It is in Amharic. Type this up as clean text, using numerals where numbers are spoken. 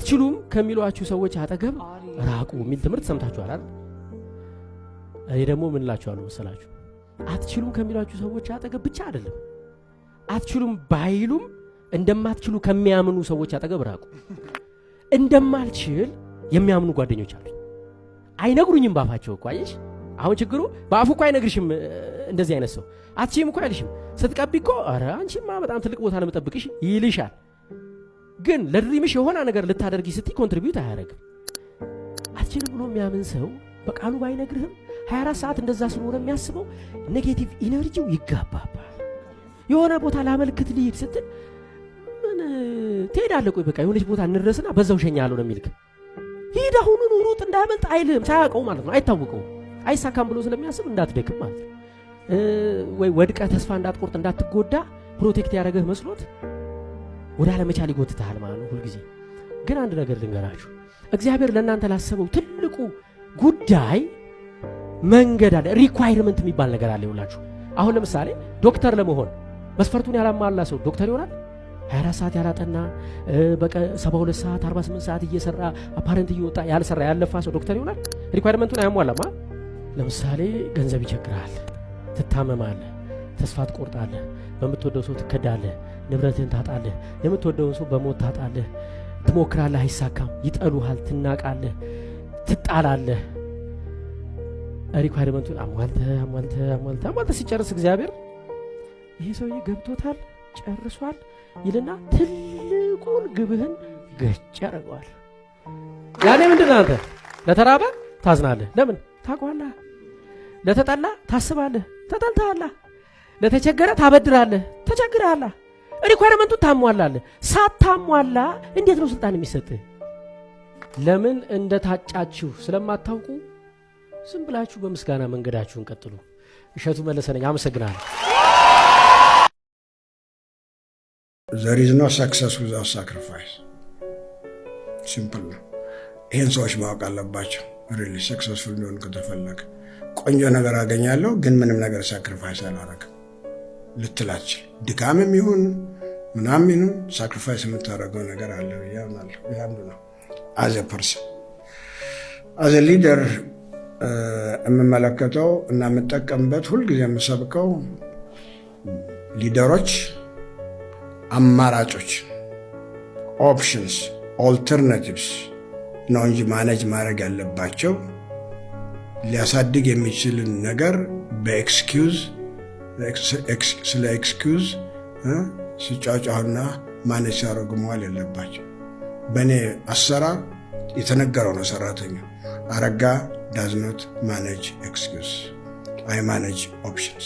አትችሉም ከሚሏችሁ ሰዎች አጠገብ ራቁ የሚል ትምህርት ሰምታችኋል አይደል? እኔ ደግሞ ምን እላችኋለሁ መሰላችሁ? አትችሉም ከሚሏችሁ ሰዎች አጠገብ ብቻ አይደለም፣ አትችሉም ባይሉም እንደማትችሉ ከሚያምኑ ሰዎች አጠገብ ራቁ። እንደማልችል የሚያምኑ ጓደኞች አሉኝ። አይነግሩኝም ባፋቸው እኮ፣ አየሽ። አሁን ችግሩ በአፉ እኮ አይነግርሽም። እንደዚህ አይነት ሰው አትችይም እኮ አይልሽም። ስትቀቢ እኮ ኧረ አንቺማ በጣም ትልቅ ቦታ ነው የምጠብቅሽ ይልሻል። ግን ለ dream ሽ የሆነ ነገር ልታደርጊ ስትይ contribute አያደርግም። አትችልም ብሎ የሚያምን ሰው በቃሉ ባይነግርህም 24 ሰዓት እንደዛ ስለሆነ የሚያስበው negative energy ው ይጋባባል። የሆነ ቦታ ላመልክት ልሂድ ስትል ምን ትሄዳለህ? ቆይ በቃ የሆነች ቦታ እንድረስና በዛው ሸኛለሁ ነው የሚልክ። ሂድ አሁኑኑ ሩጥ እንዳያመልጥ አይልህም። ሳያውቀው ማለት ነው፣ አይታወቀውም። አይሳካም ብሎ ስለሚያስብ እንዳትደክም ማለት ነው። ወይ ወድቀህ ተስፋ እንዳትቆርጥ፣ እንዳትጎዳ protect ያደረገህ መስሎት ወደ አለመቻል ይጎትትሃል ማለት ነው ሁልጊዜ። ግን አንድ ነገር ልንገራችሁ፣ እግዚአብሔር ለእናንተ ላሰበው ትልቁ ጉዳይ መንገድ አለ። Requirement የሚባል ነገር አለ። ይውላችሁ፣ አሁን ለምሳሌ ዶክተር ለመሆን መስፈርቱን ያላሟላ ሰው ዶክተር ይሆናል? 24 ሰዓት ያላጠና፣ በቀ 72 ሰዓት፣ 48 ሰዓት እየሰራ፣ apparent እየወጣ፣ ያልሰራ፣ ያልለፋ ሰው ዶክተር ይሆናል? Requirement ኡን አያሟላማ። ለምሳሌ ገንዘብ ይቸግራል፣ ትታመማለህ፣ ተስፋ ትቆርጣለህ፣ በምትወደው ሰው ትከዳለህ፣ ንብረትህን ታጣለህ፣ የምትወደውን ሰው በሞት ታጣለህ፣ ትሞክራለህ፣ አይሳካም፣ ይጠሉሃል፣ ትናቃለህ፣ ትጣላለህ። Requirement ኡን አሟልተህ አሟልተህ አሟልተህ አሟልተህ ሲጨርስ እግዚአብሔር ይሄ ሰውዬ ገብቶታል፣ ጨርሷል ይልና ትልቁን ግብህን ገጭ ያደርገዋል። ያኔ ምንድን ነው፣ አንተ ለተራበ ታዝናለህ። ለምን? ታውቀዋለህ። ለተጠላ ታስባለህ፣ ተጠልተሃላ። ለተቸገረ ታበድራለህ፣ ተቸግረሃላ። Requirement ኡን ታሟላለህ። ሳታሟላ እንዴት ነው ስልጣን የሚሰጥህ? ለምን እንደታጫችሁ ስለማታውቁ ዝም ብላችሁ በምስጋና መንገዳችሁን ቀጥሉ። እሸቱ መለሰ ነኝ። አመሰግናለሁ። There is no success without sacrifice። Simple ነው። ይህን ሰዎች ማወቅ አለባቸው። Really successful እንዲሆን ከተፈለገ ቆንጆ ነገር አገኛለሁ ግን ምንም ነገር sacrifice አላረግም ልትል አትችልም። ድካምም ይሁን ምናምን ይሁን sacrifice የምታደርገው ነገር አለ ብዬ አምናለሁ። ይህ አንዱ ነው። As a person, as a leader የምመለከተው እና የምጠቀምበት፣ ሁልጊዜ የምሰብከው leader ኦች አማራጮች፣ options፣ alternatives ነው እንጂ manage ማድረግ ያለባቸው ሊያሳድግ የሚችልን ነገር በ excuse፣ ስለ excuse ሲጫጫሁና manage ሲያደርጉ መዋል የለባቸው። በእኔ አሰራር የተነገረው ነው። ሰራተኛ አረጋ does not manage excuse, I manage options።